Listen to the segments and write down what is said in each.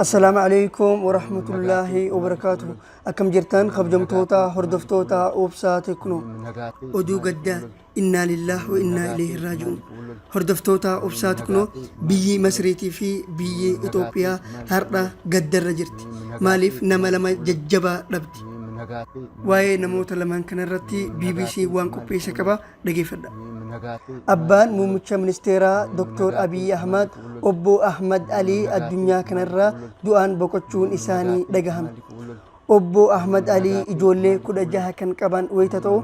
Assalaamu alaikum warahmatullaahi wabarakaatuhu. Akkam jirtan kabajamtoota hordoftoota Obsaa Teknoo. Oduu gaddaa innaa lillaah wa innaa ilayhi raaji'uun. Hordoftoota Obsaa Teknoo biyyi Masriitii fi biyyi Itoophiyaa har'a gaddarra jirti. Maaliif nama lama jajjabaa dhabdi. Waa'ee namoota lamaan kanarratti BBC waan qopheesse qaba dhageeffadha. Abbaan muummicha ministeeraa Dr. Abiy Ahmad obbo Ahmad Alii addunyaa kanarraa du'aan boqochuun isaanii dhagahame. Obbo Ahmad Alii ijoollee 16 kan qaban wayita ta'u,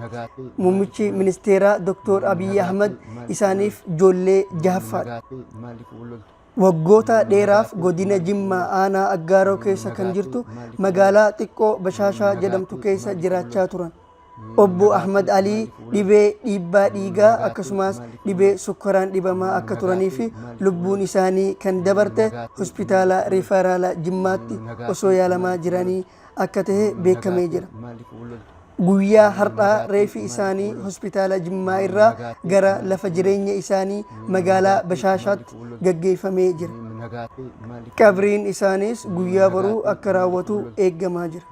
muummichi ministeeraa Dr. Abiy Ahmad isaaniif ijoollee jahaffaadha. Waggoota dheeraaf godina Jimmaa aanaa Aggaaroo keessa kan jirtu magaalaa xiqqoo Bashaashaa jedhamtu keessa jiraachaa turan. Obbo Ahmad Alii dhibee dhiibbaa dhiigaa akkasumas dhibee sukkaraan dhibamaa akka turanii fi lubbuun isaanii kan dabarte hospitaala Riifaraala Jimmaatti osoo yaalamaa jiranii akka tahe beekamee jira. Guyyaa har'aa reeffi isaanii hospitaala Jimmaa irraa gara lafa jireenya isaanii magaalaa Bashaashaatti gaggeeffamee jira. Qabriin isaaniis guyyaa boruu akka raawwatu eeggamaa jira.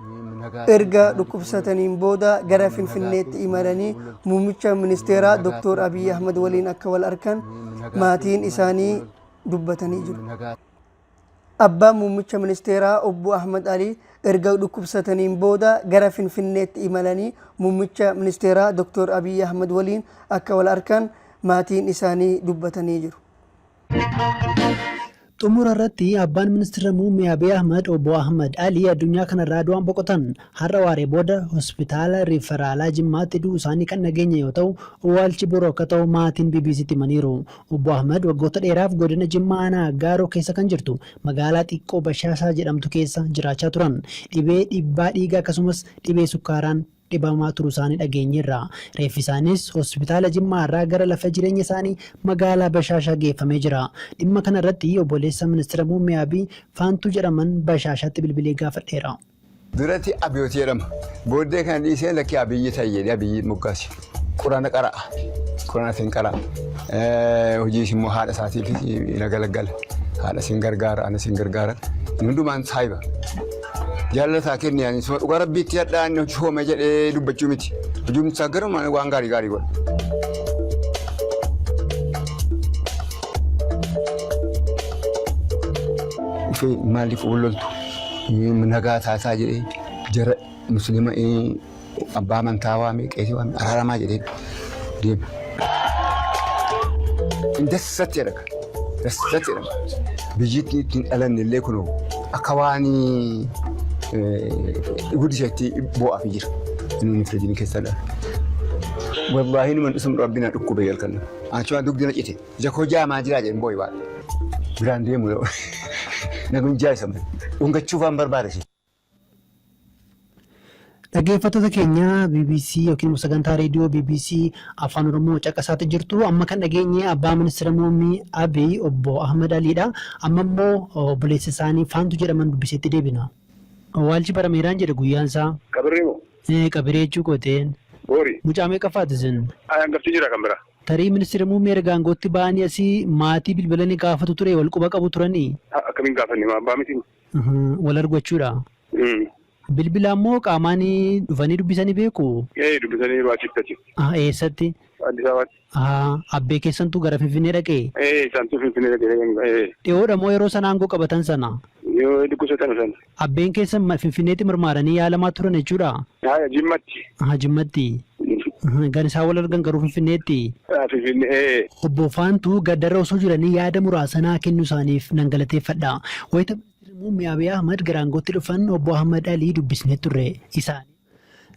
Erga dhukkubsataniin booda gara Finfinneetti imalanii muummicha ministeeraa Dr. Abiy Ahmad waliin akka wal arkan maatiin isaanii dubbatanii jiru. Abbaan muummicha ministeeraa Obbo Ahmad Alii erga dhukkubsataniin booda gara Finfinneetti imalanii muummicha ministeeraa Dr. Abiy Ahmad waliin akka wal arkan maatiin isaanii dubbatanii jiru. Xumura irratti abbaan ministira muummee Abiy Ahmad obbo Ahmad Alii addunyaa kanarraa du'aan boqotan. Har'a waaree booda hospitaala Riiferaalaa Jimmaatti du'uu isaanii kan dhageenye yoo ta'u, owwaalchi boru akka ta'u maatiin BBCtti himaniiru. Obbo Ahmad waggoota dheeraaf godina Jimmaa aanaa Aggaaroo keessa kan jirtu magaalaa xiqqoo Bashaasaa jedhamtu keessa jiraachaa turan. Dhibee dhiibbaa dhiigaa akkasumas dhibee sukkaaraan dhibamaa turuusaanii dhageenyeerra. Reeffi isaaniis hospitaala Jimmaa irraa gara lafa jireenya isaanii magaalaa Bashaashaa geeffamee jira. Dhimma kana irratti obboleessa ministira muummee Abiy Faantuu jedhaman Bashaashaatti bilbilee gaafadheera. Duratti Abiyoot jedhama. Booddee kana dhiisee lakkii Abiyyi ta'i jedhee Abiyyi moggaase. Quraana qara'a. Quraana siin qara'a. Hojiis immoo haadha isaatiifis na galaggala. Haadha siin gargaara, ana siin gargaara. Hundumaan saayiba. Jaalala isaa kenne ani suma dhugaa rabbiitti hadhaa inni hojii hoome jedhee dubbachuu miti. Hojiin isaa garuma waan gaarii gaarii godha. Dhufee maaliif wal loltu? Nagaa taataa jedhee jara musliima abbaa amantaa waame qeesii waame araaramaa jedhee deema. Dassatti jedha. Dassatti jedhama. Biyyittiin ittiin dhalanne illee kunoo akka waan guddisetti boo'aaf jira. Inni firijiin keessa dha. Wallaahi numa isum rabbi na dhukkube halkan. Achuma dugdi na cite. Ija koo jaamaa jiraa jedhin boo'i baadhe. Biraan deemu yoo. Na gunjaa isa malee. Dhungachuuf waan barbaade ishee. Dhaggeeffattoota keenya BBC yookiin immoo sagantaa reediyoo BBC Afaan Oromoo caqasaatti jirtu. Amma kan dhageenye abbaa ministeera muummee Abiy obbo Ahmad Aliidha. Amma immoo obboleessa isaanii Faantuu jedhaman dubbiseetti deebina. Awwaalchi barameeraan jedhe guyyaan isaa. Qabirrii moo? Ee qabiree jechuu kooteen. Boori. Mucaa meeqaffaati isin? Ay hangafti jira kan biraa. Tarii ministeera muummee erga aangootti ba'anii asii maatii bilbilanii gaafatu ture wal quba qabu turanii? Akkamiin gaafanne maa abbaa miti. Wal argu jechuudha. Bilbilaan moo qaamaan dhufanii dubbisanii beeku? Ee dubbisanii yeroo achitti achitti. Eessatti? Addis Ababaatti. Abbee keessantu gara Finfinnee dhaqee? Ee isaantu Finfinnee dhaqee. Ee. Dhiyoodha moo yeroo sana aangoo qabatan sana? Yoo dhukkubsatan sana. Abbeen keessan Finfinneetti marmaaranii yaalamaa turan jechuudha? Haaya Jimmatti. Jimmatti. Kan isaan wal argan garuu Finfinneetti. Finfinnee ee. Obbo Faantuu gaddarra osoo jiranii yaada muraasa naa kennuu isaaniif nan galateeffadha. Wayita Ministirri Muummee Abiy Ahmad gara aangootti dhufan Obbo Ahmad Alii dubbisnee turre. Isaanis.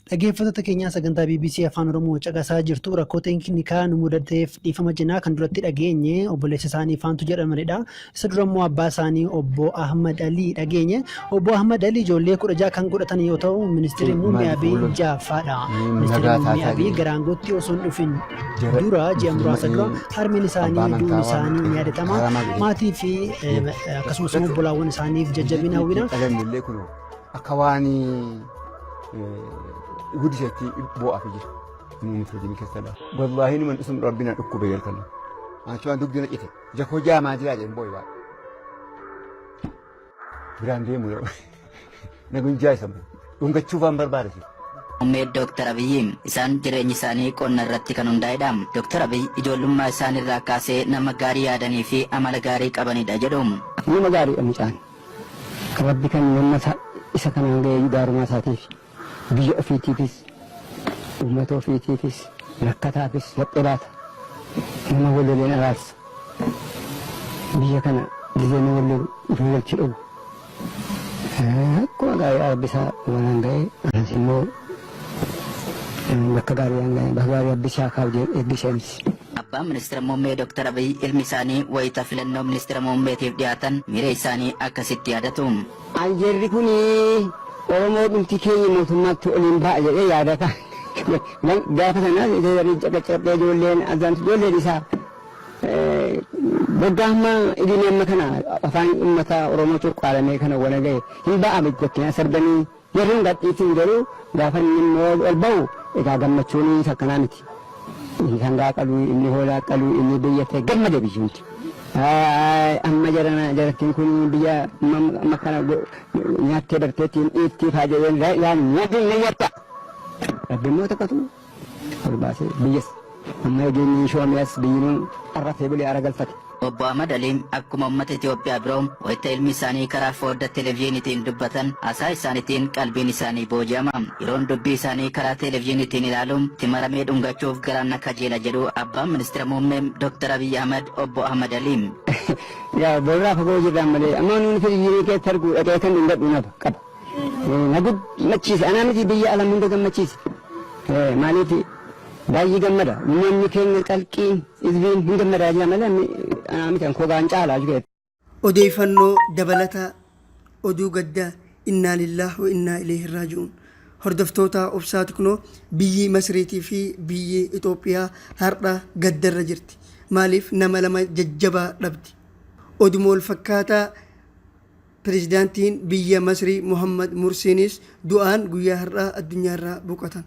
Dhaggeeffattoota keenyaa sagantaa BBC Afaan Oromoo caqasaa jirtu. Rakkoo teeknikaa nu mudateef dhiifama jenna. Kan duratti dhageenye obboleessa isaanii Faantu jedhamanidha. Isa dura immoo abbaa isaanii obbo Ahmad Alii dhageenye. Obbo Ahmad Alii ijoollee 16 kan godhatan yoo ta'u, ministirri muummee Maaliif Abiy wal loltu? ja'affaadha. Ministirri Nagaa muummee taataa Abiy jedhee gara aangootti osoo hin dhufin jara dura ji'a muslima muraasa dura harmeen abbaa isaanii du'uun amantaa waame isaanii ni qeesii yaadatama. araaramaa jedhee Maatii fi deema. akkasumas immoo Dassatti obbolaawwan isaaniif jajjabina biyyittiin hawwina. ittiin dhalanne illee kunoo akka waan guddisetti boo'aaf jira. Inni firijiin keessa dha. Wallaahi numa isum rabbi na dhukkube halkan. Achuma dugdi na cite. Ija koo jaamaa jiraa jedhin boo'i baadhe. Biraan deemu na gunjaayisa dhungachuuf waan barbaade. Muummee Dooktar Abiyyi isaan jireenyi isaanii qonna irratti kan hundaa'edha. Dooktar Abiy ijoollummaa isaanii irraa kaasee nama gaarii yaadanii fi amala gaarii qabanidha jedhu. Nama gaariidha mucaan. Rabbi kan wanna isa kanaan ga'e gaarumaa isaatiif biyya ofiitiifis uummata ofiitiifis rakkataafis laphee laata. Nama wal loleen araarsa. Biyya kana gizee nama wal lolu dhufee galchi dhowwa. Akkuma gaarii rabbi isaa wanaan ga'e anas immoo bakka gaarii waan ga'e bakka gaarii rabbi isaa kaa'u eebbiseenis. Abbaan Ministira Muummee Dooktar Abiy ilmi isaanii wayita filannoo Ministira Muummeetiif dhiyaatan miira isaanii akkasitti yaadatu. An jarri kun Oromoo dhumti keenya mootummaatti oliin ba'a jedhee yaadata. Gaafa sana jarri caqacaqee ijoolleen azantu ijoolleen isaa waggaa hamma idimee amma kana afaan uummata Oromoo cuqqaalamee kana wana gahe hin ba'ame jettanii sarbanii jarri hin gadhiisin garuu gaafa inni immoo ol ba'u egaa gammachuun isa akkanaa miti. Inni sangaa qaluu, inni hoolaa qaluu, inni biyya ta'e gammade biyyi hundi. Amma jarana jarattiin kun biyya amma kana nyaattee barteettiin dhiittii faa jedheen nyaaddu hin nyatta. Rabbi immoo takkatu ol baasee biyyas amma eegeenyi shoomee as biyyinuu arrafee bulee ara galfate. Obbo Ahmad Aliin akkuma uummata Itoophiyaa biroo wayita ilmi isaanii karaa foddaa televezyiiniitiin dubbatan haasaa isaaniitiin qalbiin isaanii booji'ama. Yeroon dubbii isaanii karaa televezyiiniitiin ilaalu timaramee dhungachuuf garaan na kajeela jedhu abbaan ministeera muummee Dooktar Abiy Ahmad obbo Ahmad Aliin. Yaa borraa fagoo jirraan malee amma nuuni televezyiinii keessa arguu dhaqee kan dhungadhu na qaba. Na gammachiisa anaa miti biyya alam hunda gammachiisa. Maaliif baay'ee gammada uummanni keenya qalqiin hizbiin hin gammadaa jira malee anaa miti kan kogaan caalaa jiru. Odeeffannoo dabalataa oduu gaddaa innaa lillaah wa innaa ilayhi raaji'uun. Hordoftoota obsaa Teknoo biyyi Masriitii fi biyyi Itoophiyaa har'a gaddarra jirti. Maaliif nama lama jajjabaa dhabdi. Oduma wal fakkaataa pirezidaantiin biyya Masrii Muhammad Mursiinis du'aan guyyaa har'aa addunyaarraa boqotan.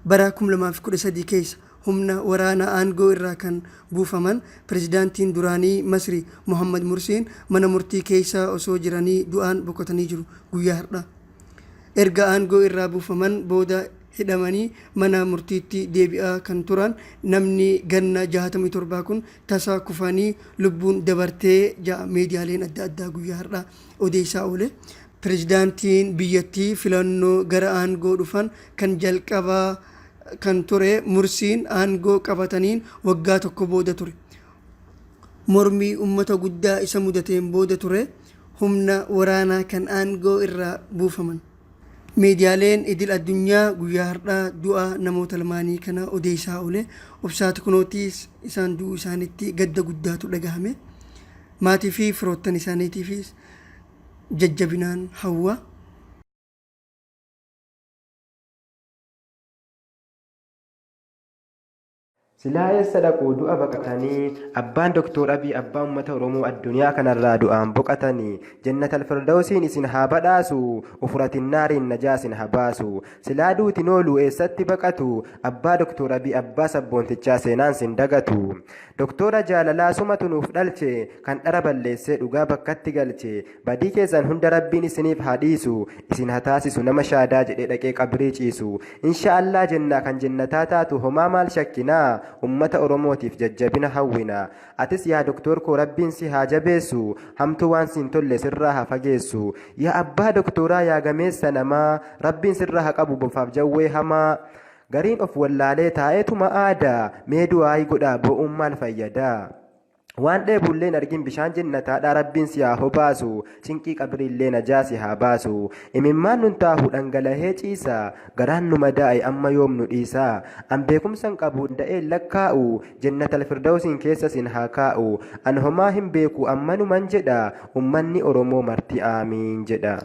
Bara 2013 keessa humna waraana aangoo irraa kan buufaman pirezidaantiin duraanii Masrii Muhammad Mursiin mana murtii keessa osoo jiranii du'aan boqotanii jiru guyyaa har'aa. Erga aangoo irraa buufaman booda hidhamanii mana murtiitti deebi'aa kan turan namni ganna 67 kun tasa kufanii lubbuun dabartee ja'a miidiyaaleen adda addaa guyyaa har'aa odeessaa oole. Pirezidaantiin biyyattii filannoo gara aangoo dhufan kan jalqabaa kan ture Mursiin aangoo qabataniin waggaa tokko booda ture. Mormii uummata guddaa isa mudateen booda ture humna waraanaa kan aangoo irraa buufaman. Miidiyaaleen idil addunyaa guyyaa har'aa du'a namoota lamaanii kana odeessaa oole. Obsaa Teknootiis isaan du'uu isaaniitti gadda guddaatu dhagahame. Maatii fi firoottan isaaniitiifis jajjabinaan hawwa. Silaa eessa dhaqu du'a baqatanii abbaan Doktor Abiy abbaa uummata Oromoo addunyaa kanarraa du'aan boqatanii jannatal firdawsiin isin haa badhaasu ufuratin naariin najaa isin haa baasu silaa duuti noolu eessatti baqatu abbaa Doktor Abiy abbaa sabboontichaa seenaan sin dagatu Doktora jaalalaa sumatu nuuf dhalche kan dhara balleessee dhugaa bakkatti galche badii keessan hunda rabbiin isiniif haa dhiisu isin haa taasisu nama shaadaa jedhee dhaqee qabrii ciisu insha Allah jennaa kan jennataa taatu homaa maal shakkinaa ummata Oromootiif jajjabina hawwina atis yaa doktor koo rabbiin si haa jabeessu hamtuu waan siin tolle sirraa haa fageessu yaa abbaa doktoraa yaa gameessa namaa rabbiin sirraa haa qabu bofaaf jawwee hamaa gariin of wallaalee taa'eetuma aadaa mee du'aayii godhaa bo'uun maal fayyadaa waan dheebuulleen argin bishaan jennataadhaa rabbiin si haa hobaasu cinqii qabriillee najaa si haa baasu imimmaan nun taahu dhangalahee ciisa garaan nu madaa'e amma yoom nu dhiisa an beekumsan qabu da'een lakkaa'u jennatal firdawsiin keessa sin haa kaa'u an homaa hin beeku ammanuman jedha ummanni Oromoo marti aamiin jedha.